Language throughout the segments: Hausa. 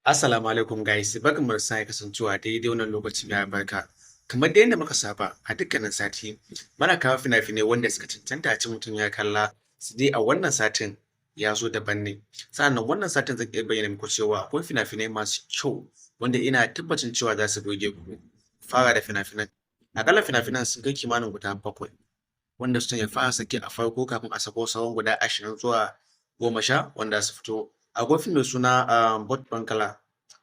Assalamu alaikum guys, barkanmu da sake kasancewa daidai wannan lokaci mai albarka. Kamar dai yadda muka saba a dukkanin sati, muna kawo fina-finai wanda suka cancanta a ce mutum ya kalla, sai dai a wannan satin ya zo daban ne. Sa'annan wannan satin zan iya bayyana muku cewa akwai fina-finai masu kyau wanda ina tabbacin cewa za su burge ku. Fara da fina-finan, aƙalla fina-finan sun kai kimanin guda bakwai, wanda su ya fara saki a farko kafin a sako sauran guda 20 zuwa 10 wanda za su fito. Akwai fim mai suna Bhut Bangla,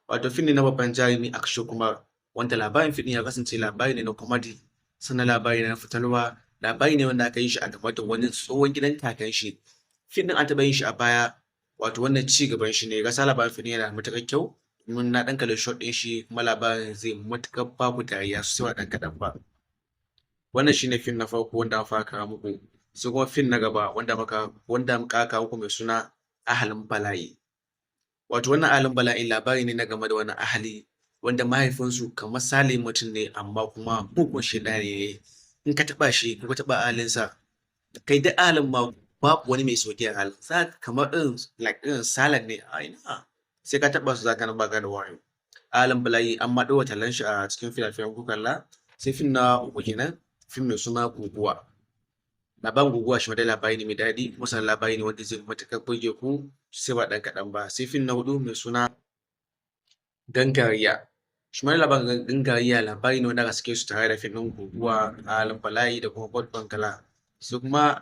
wato fim ne na babban jarumi Akshay Kumar, wanda labarin fim ɗin ya kasance labari ne na comedy, sannan labari ne na fatalwa, labari ne wanda aka yi shi a game da wani tsohon gidan kakan shi. Fim ɗin an taɓa yin shi a baya, wato wannan ci gaban shi ne. Gaskiya labarin fim ɗin yana da matuƙar kyau, domin na ɗan kalli short ɗin shi, kuma labarin zai matuƙar ba ku dariya sosai ba ɗan kaɗan ba. Wannan shi ne fim na farko wanda aka fara kawo muku. Sai kuma fim na gaba wanda muka kawo muku mai suna Ahalin Bala'i. Wato wannan Ahalin Bala'i labari ne na game da wani ahali wanda mahaifinsu kamar salihin mutum ne, amma kuma mugun shaiɗani ne. In ka taɓa shi ko ka taɓa ahalinsa, kai duk ahalin ma babu wani mai sauƙi a ahalin. Za ka kamar irin like irin silent ne, a ina sai ka taɓa su za ka ba ka da wayo. Ahalin Bala'i an ma ɗora tallan shi a cikin fina-finan ku kalla. Sai fim na uku kenan, fim mai suna Guguwa. Labarin Guguwa shi ma dai labari ne mai daɗi, kuma sannan labari ne wanda zai matuƙar burge ku sai ba ɗan kaɗan ba. Sai fim na huɗu mai suna Gangariya. Shi ma labarin Gangariya labari ne wanda aka sake su tare da fim ɗin Guguwa, Ahalin Bala'i da kuma Bhut Bangla. Sai kuma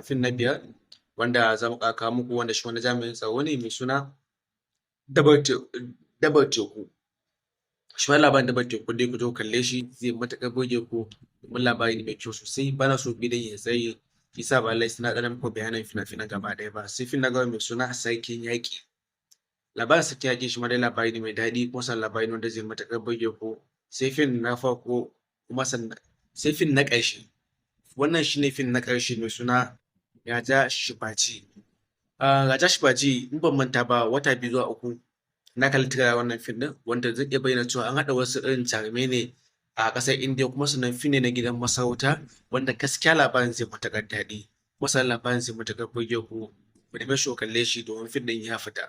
fim na biyar wanda za mu ƙara kawo muku, wanda shi wani jami'in tsaro ne mai suna Dabar Teku. Shi ma labarin Dabar Teku dai ku je ku kalle shi, zai matuƙar burge ku, domin labari ne mai kyau sosai. Bana so bidiyon ya tsayi, shi yasa ba lallai sai na tsaya muku bayanin fina-finan gaba ɗaya ba. Sai fim na gaba mai suna Sarkin Yaƙi. Labarin Sarkin Yaƙi shi ma dai labari ne mai daɗi, kuma sannan labari ne wanda zai matuƙar burge ku. Sai fim na farko kuma sannan sai fim na ƙarshe. Wannan shi ne fim na ƙarshe mai suna Raja Shivaji. Raja Shivaji, in ban manta ba, wata 2 zuwa 3 na kalli trailer wannan fim ɗin, wanda zai iya bayyana cewa an haɗa wasu irin jarumai ne a ƙasar Indiya, kuma sannan fim ne na gidan masarauta, wanda gaskiya labarin zai matuƙar daɗi, kuma sannan labarin zai matuƙar burge ku. Ku neme shi ku kalle shi domin fim ɗin ya fita.